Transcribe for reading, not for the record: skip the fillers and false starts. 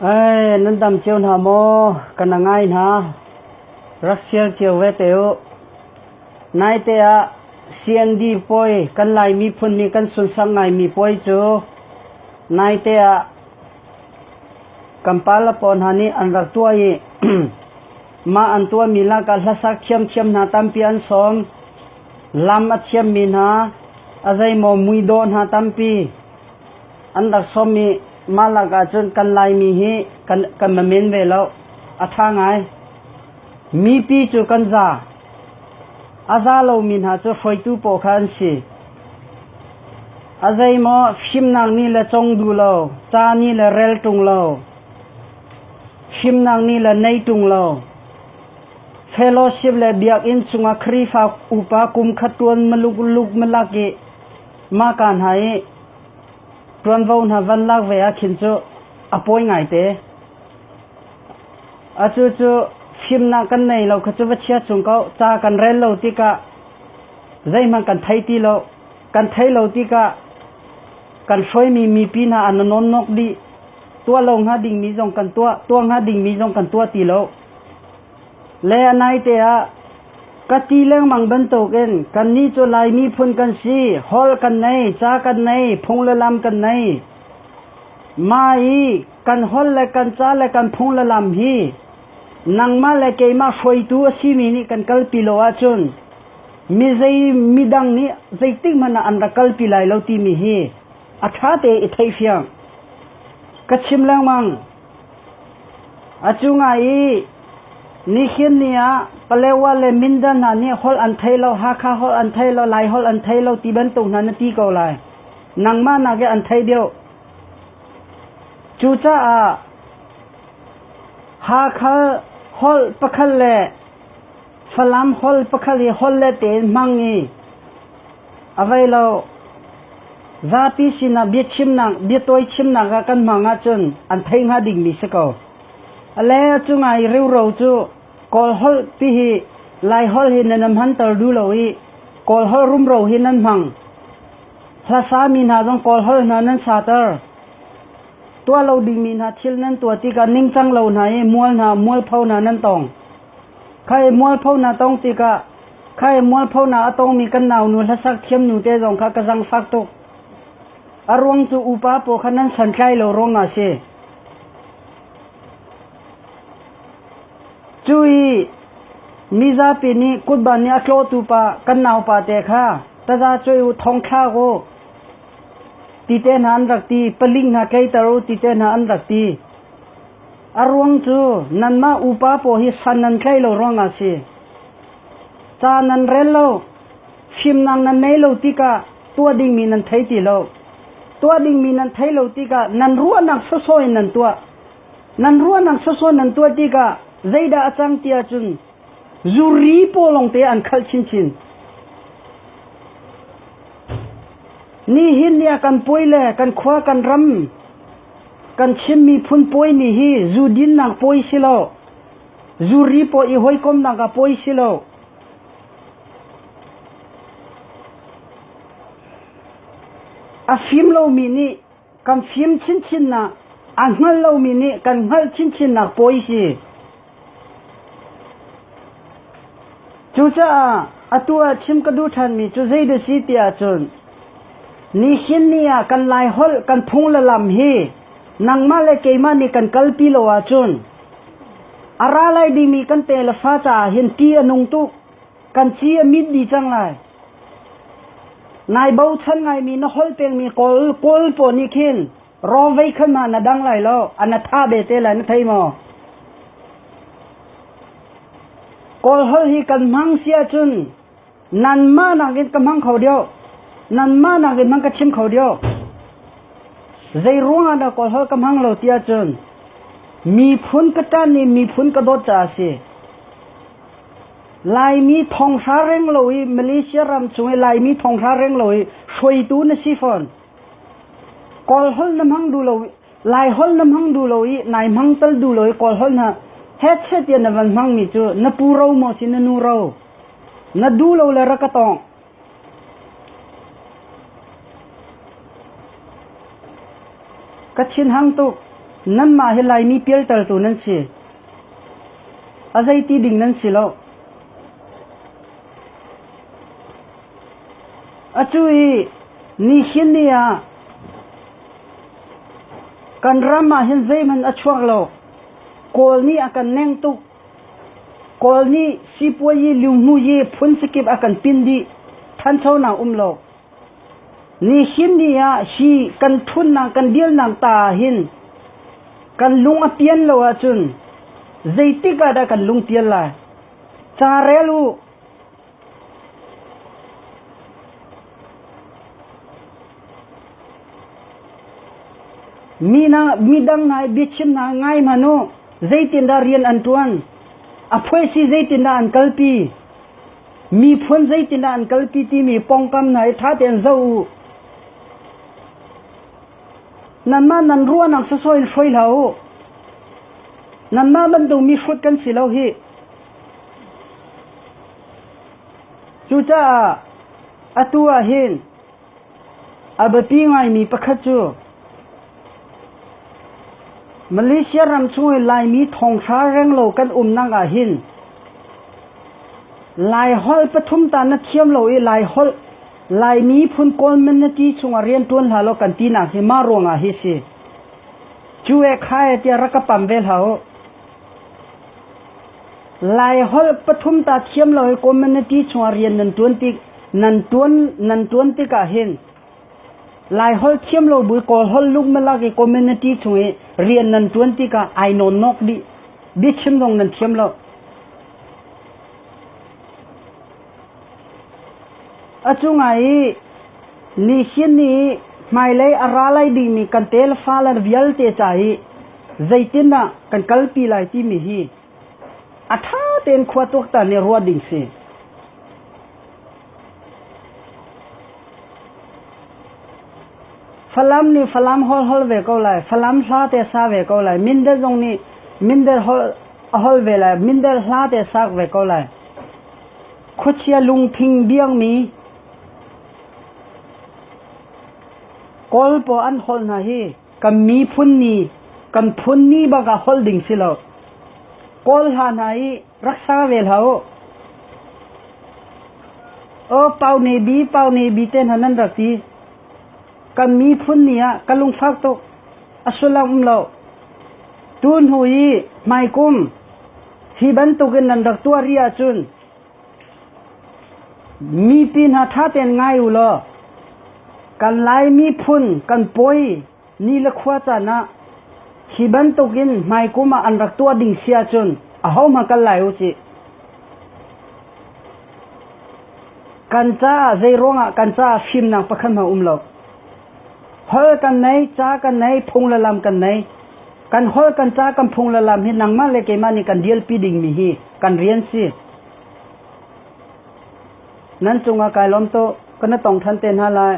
Ai, nan dam cio hna maw? Ka na ngai hna. Rak share cio ve te u. Naite ah CND puai kan Lai miphun nih kan sunsak ngaimi puai cu naite ah kan pale pawl hna nih an rak tuah i mah an tuahmi lakah hlasak thiamthiam hna tampi an sawm. Lam a thiammi hna, a zeimaw muidawh hna tampi an rak sawm i mah lakah cun kan Laimi hi kan, kan mamen ve lo. A ṭha ngai. Mipi cu kan za. A za lomi hna cu hruaitu pawl kha an si. A zeimaw fimnak nih le cong duh lo, ca nih le rel ṭung lo, fimnak nih le nei ṭung lo, fellowship le biakinn chungah Khrihfa upa kum khat ṭuan maluk luk malak i mah ka hna i ṭuanvo hna van lak ve ah khin cu a pawi ngaite. Atu cu fimnak kan nei lo kha cu va chia chung ko. Ca kan rel lo tikah zeihmanh kan thei ti lo. Kan thei lo tikah kan hruaimi mipi hna an nawnnok dih. Tuah lo hnga dingmi zong kan tuah, tuah hnga dingmi zong kan tuah ti lo. Le a naite ah ka ti lengmang bantukin kannih cu Lai miphun kan si, holh kan nei, ca kan nei, phung le lam kan nei. Mah i kan holh le kan ca le kan phung le lam hi nangmah le keimah hruaitu a simi nih kan kalpi lo ahcun mi zei midang nih zeitik hmanh ah an rak kalpi lai lo timi hi a ṭha te i theihfiang. Ka chim lengmang. A cungah i nihin ni ah Palewa le Mindan hna nih holh an thei lo, Hakha holh an thei lo, Lai holh an thei lo ti bantuk hna na ti ko lai. Nangmah nak in an thei deuh. Cucaah Hakha holh pakhat le Falam holh pakhat i holh le tein hmang i a vei lo. Zapi sinah biachimnak, biatawi chimnak ah kan hmang ahcun an thei hnga dingmi si ko. A le a cungah i riuro cu Kawl holh pi hi Lai holh hi nan hmanter duh lo i Kawl holh rumro hi nan hmang. Hlasa mi hna zong Kawl holh hna nan sater. Tuah lo dingmi hna thil nan tuah tikah ningcang lo hna i mual hna mualpho hna nan tong. Khai mualpho na tong tikah khai mualpho na a tongmi kan naunu hlasak thiam nu te zong kha ka zangfak tuk. A ruang cu upa pawl kha nan santlai lo ruangah si. Cu i mizapi nih kutban nih a tlawhtu pa kan naupa te kha taza cuai u thong thlak u ti te hna an rak ti paling hna tleiter u ti te hna an rak ti. A ruang cu nanmah upa pawl hi san nan tlai lo ruangah a si. Ca nan rel lo, fimnak nan nei lo tikah tuah dingmi nan thei ti lo. Tuah dingmi nan thei lo tikah nan ruahnak sawsawh in nan tuah. Nan ruahnak sawsawh nan tuah tikah zeidah a cang ti ahcun zuri paw lawngte an khalh chinchin. Nihin ni ah kan puai le kan khua kan ram kan Chin miphun puai ni hi zu dinnak puai si lo. Zuri paw i hawikomnak ah puai si lo. A fim lomi nih kan fim chinchinnak a hngal lomi nih kan hngalh chinchinnak pawi si. Cucaah atu ah chim ka duh ṭhanmi cu zeidah si ti ahcun nihin ni ah kan Lai holh kan phung le lam hi nangmah le keimah nih kan kalpi lo ahcun a ra lai dingmi kan te le fa caah hin ṭih a nung tuk. Kan ci a mit dih cang lai. Nai bochan ngaimi na holh pengmi kawl kawl pawl nih khin rawvei khan ma na dang lai lo ana tha be te lai na thei maw? Kawl holh hi kan hmang si ahcun nanmah nakin ka hmang kho deuh. Nanmah nakin hmang ka chim kho deuh. Zei ruangah dah kawl holh ka hmang lo ti ahcun miphun ka ṭan i miphun ka dawt caah a si. Laimi thonghra reng lo i Malaysia ram chung i Laimi thonghra reng lo i hruaitu na si fawn. Kawl holh na hmang duh lo Lai holh na hmang duh lo i nai hmang tal duh lo i Kawl holh na headset tiah na van hmangmi cu na pu ro maw si na nu ro? Na duh lo le rak ka tawng. Ka thinhang tuk. Nanmah hi Laimi pialtertu nan si. A zeiti ding nan si lo. Atu i nihin ni ah kan ram ah hin zeihmanh a chuak lo. Kawl nih a kan neng tuk. Kawl nih sipuayi liuhmuyi phun sakip a kan pin dih. Ṭhanchonak um lo. Nihin ni ah hi kan ṭhutnak kan dirnak ta ah hin kan lung a pian lo ahcun zeitik ah dah kan lung pian lai? Ca rel u. Mi na midang hna i biachimnak ngai hmanh u. Zeitindah rian an ṭuan? A phuaisi zeitindah an kalpi? Miphun zeitindah an kalpi timi pongkam hna hi ṭha tein zoh u. Nanmah nan ruahnak sawsawh in hruai hlah u. Nanmah bantuk mi hrut kan si lo hih. Cucaah atu ah hin A biapi ngaimi pakhat cu Malaysia ram chung i Laimi thonghra renglo kan umnak ahhin Laiholh pathum ta na thiam lo i Laiholh Laimi phun community chungah rianṭuan hlah law kan tinak hi mah ruangah hi si. Cu e kha e tiah rak ka pam ve hlah u. Laiholh pathum ta thiam lo i community chungah rian nan ṭuan tik nan ṭuan nan ṭuan tikah hin Laiholh thiam lo bu Kawlholh lukmalak i community chung i rian nan ṭuan tikah ai nawnnok dih. Biachim zong nan thiam lo. A cungah i nihin ni hmailei a ra lai dingmi kan telefa le vialte ca i zeitindah kan kalpi lai timi hi a ṭha tein khua tuaktan i ruah ding si. Falam nih Falam holh holh ve ko lai, Falam hla te sa ve ko lai, Mindel zong nih Mindel holh a holh ve lai, Mindel hla te sak ve ko lai. Khuachia lungthing biangmi Kawl pawl an holh hna hi kan miphun ni kan phun ni bak ah holh ding si lo. Kawl hla hna hi rak sa ve hlah u. Aw pau ne bi pau ne bi te hna nan rak ti. Kan miphun ni ah ka lungfak tuk. A sullam um lo. Tu hnu i hmaikum hi bantukin nan rak tuah rih ahcun mipi hna ṭha tein ngai u law kan Lai miphun kan pawi ni le khua caan ah hi bantukin hmaikum ah an rak tuah ding si ahcun ahohmanh kal lai u cih. Kan caah zei ruangah kan caah fimnak pakhat hmanh um lo. Holh kan nei, ca kan nei, phung le lam kan nei. Kan holh kan ca kan phung le lam hi nangmah le keimah nih kan dialpi dingmi hi kan rian si. Nan cungah kai lawm tuk. Kan i tong ṭhan te hna lai.